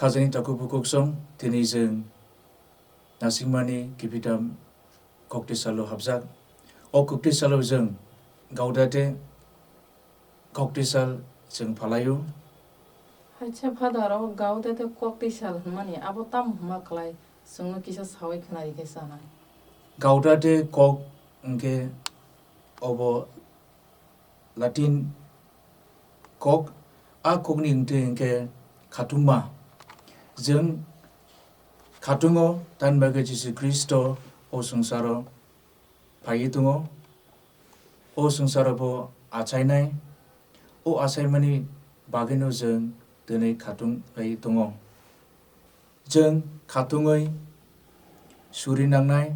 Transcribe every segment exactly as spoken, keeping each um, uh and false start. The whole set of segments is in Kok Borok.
Rajani takhuk bukhuk song, tini chwng nasikmani kipitam koktisalo hapjak. O koktisalo chwng Gaudete koktisal chwng phalaio. Hacha Father, o Gaudete koktisal hwnmani abo tamo hwnma klai? Chwngno kisa sawi khwnari khe chanai. Gaudete kok hwnkhe obo Latin kok, a kokni wngtwi hwnkhe khatungma. Chwng khatungo, tamni bagwi Jisu Khristo o swngcharo phaiwi tongo. O swngcharo bo achainai. O achaimani bagwino chwng twnwi khatungwi tongo. Chwng khatungwi suri nangnai.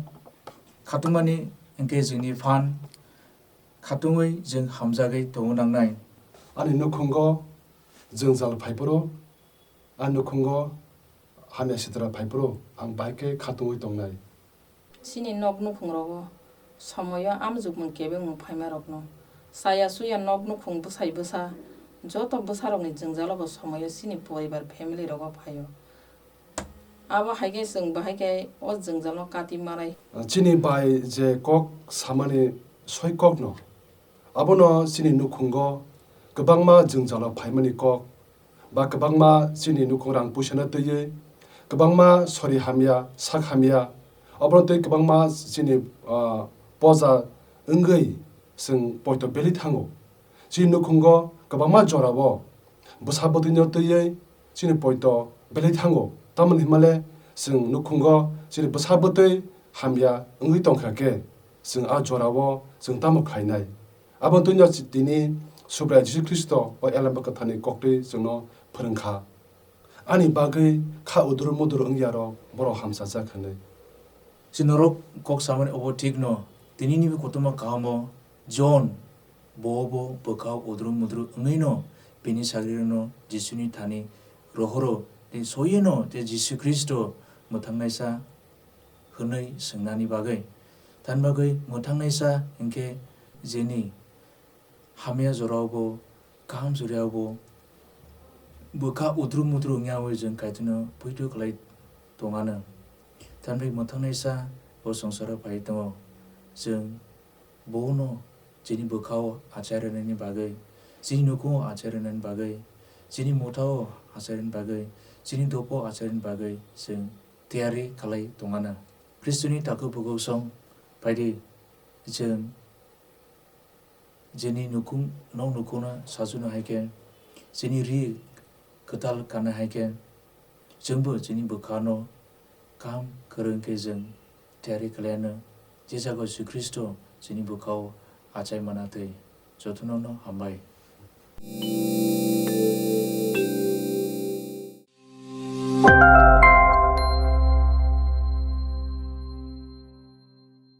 Khatungmani hwnkhe chwngni phan. Khatungwi chwng hamjagwi tongwi nangnai. Ani nukhungo jwngjal phaiphuru, ani nukhungo hamya sitra phaiphuru, ang bai khe khatungwi tongnai. Chini nok nukhungrogo somoyo amjokmung kebengmung phaimarokno, chaya chuya nok nukhung bwsai bwsa, joto bwsarokni jwngjalobo somoyo chini poribar family rogo phaio. Abo hai khe chwng bahai khe o jwngjalno kati manai. Chini bai je kok samani soi kokno, abono chini nukhungo kwbangma jwngjalo phaimani kok, ba kwbangma chini nukhung rang puisano twiwi, kwbangma sori hamya, sak hamya, obono tei kwbangma chini, ah, poja wngwi chwng poito belai thango. Chini nukhungo kwbangma jorao bwsa bwtwino twiwi chini poito belai thango. Tamoni hwnmale chwng nukhungo chini bwsa bwtwi hamya wngwi tongkha khe, chwng a jorao chwng tamo khlainai? Aboni twino tini Subrai Jisu Khristo o Elembakthani koktwi chwngno phwrwngkha. Ani bagwi kha udur mudur wngyarok borok hamsajak hwnwi. Chini norok kok samani obo thikno, tinini bo kotorma kahamo John, bo bo bwkhao udru mudru wngwino bini sagrirokno Jisuni thani rohoro tei soyeno tei Jisu Khristo mwthangnaisa hwnwi swngnani bagwi. Tani bagwi mwthangnaisa hwnkhe jeni hamya jorao bo, kaham jorao bo, bwkha utru mutru wngya wi chwng Kaitorno poito khlai tongano. Tamni mwthangnaisa bo swngcharo phai tongo. Chwng bono chini bwkhao achai rwnani bagwi, chini nukhungo achai rwnani bagwi, chini mothao achai rwnani bagwi, chini dophao achai rwnani bagwi chwng tiyari khlai tongano. Khristoni takhuk bukhuk song phaidi, chwng Chini nukhung, nok nukhungno sajuno hai khe, chini ri kwtal kanna hai khe, chwngbo chini bwkhano kaham kwrwng khe chwng tiyari khlaiyano, je jaga Jisu Khristo chini bwkhao achai mana twi. Jotono no hambai.